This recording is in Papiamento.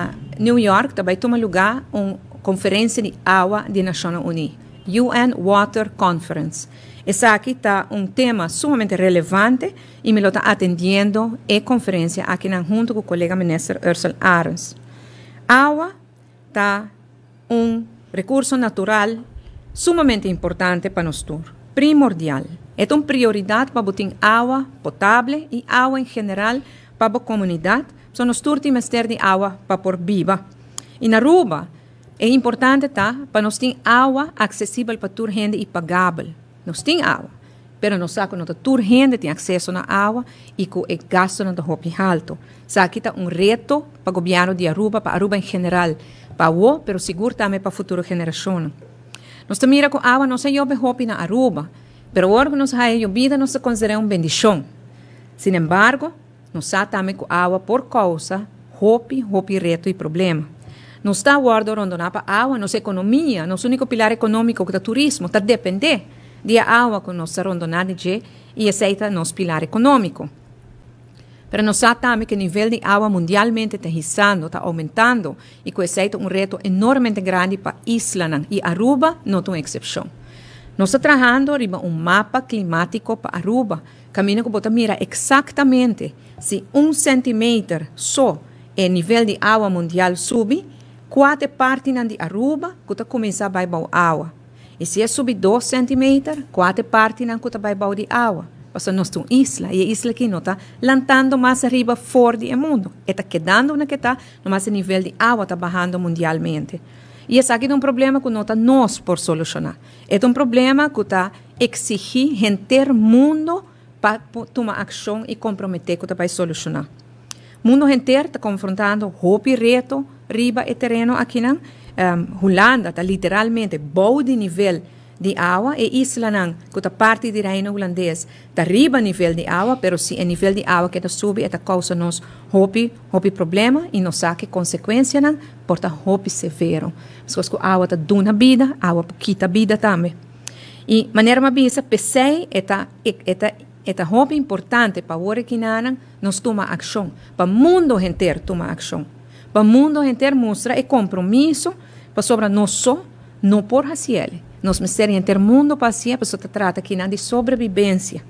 Na New York ta bay tuma lugar un conferencia di awa di Nacionnan Uni, UN Water Conference. Esaki ta un tema sumamente relevante y mi lo ta atendiendo e conferencia akinan hunto cu colega Minister Ursell Arends. Awa ta un recurso natural sumamente importante pa nos tur, primordial. E ta un prioridad pa bo tin awa potable y awa en general pa bo comunidad, so nos tur tin mester di awa pa por biba. Y na Aruba, e importante ta pa nos tin awa accesibel pa tur hende y pagabel. Nos tin awa, pero nos sa cu no ta tur hende tin acceso na awa y cu e gastonan ta hopi halto. Esaki ta un reto pa gobierno di Aruba, pa Aruba en general, pa awo, pero sigur tambe pa futuro generacionnan. Nos ta mira cu awa no sa yobe hopi na Aruba, pero ora cu nos haya yobida nos ta considera un bendicion. Sin embargo, nos sa tambe cu awa por causa hopi, hopi reto y problema. Nos ta wordo rondona pa awa, nos economia, nos unico pilar economico cu ta turismo, ta depende di awa cu nos ta rondona di dje y esey ta nos pilar economico. Pero nos sa tambe cu e nivel di awa mundialmente ta hisando, ta aumentando y cu esey ta un reto enormemente grandi pa islanan y Aruba no ta un excepcion. Nos ta trahando riba un mapa climatico pa Aruba, caminda cu bo ta mira exactamente si un centimeter so e nivel di awa mundial subi, cua ta e partinan di Aruba cu ta cuminsa bay bou awa. Y si e subi 2 centimeter, cua ta e partinan cu ta bay bou di awa. Pasobra nos ta un isla y e isla aki no ta lantando mas ariba for di e mundo. E ta kedando unda ke ta, nomas e nivel di awa ta bahando mundialmente. Y esaki ta un problema cu no ta nos por soluciona. E ta un problema cu ta exigi henter mundo pa tuma accion y compromete cu ta bay soluciona. Mundo henter ta confrontando hopi reto riba e tereno akinan. Hulanda ta literalmente bou di nivel di awa. E islanan cu ta parti di Reino Hulandes ta riba nivel di awa, pero si e nivel di awa keda subi e ta causa nos hopi, hopi problema y nos sa cu e consecuencianan por ta hopi severo. Mescos cu awa ta duna bida, awa por kita bida tambe. Y manera mi a bisa, p'esey e ta, e ta, e ta hopi importante pa awor ekinanan nos tuma accion, pa mundo henter tuma accion, pa mundo henter mustra e compromiso pasobra nos so no por haciele. Nos mester henter mundo pa hacié pasobra ta trata akinan di sobrevivencia.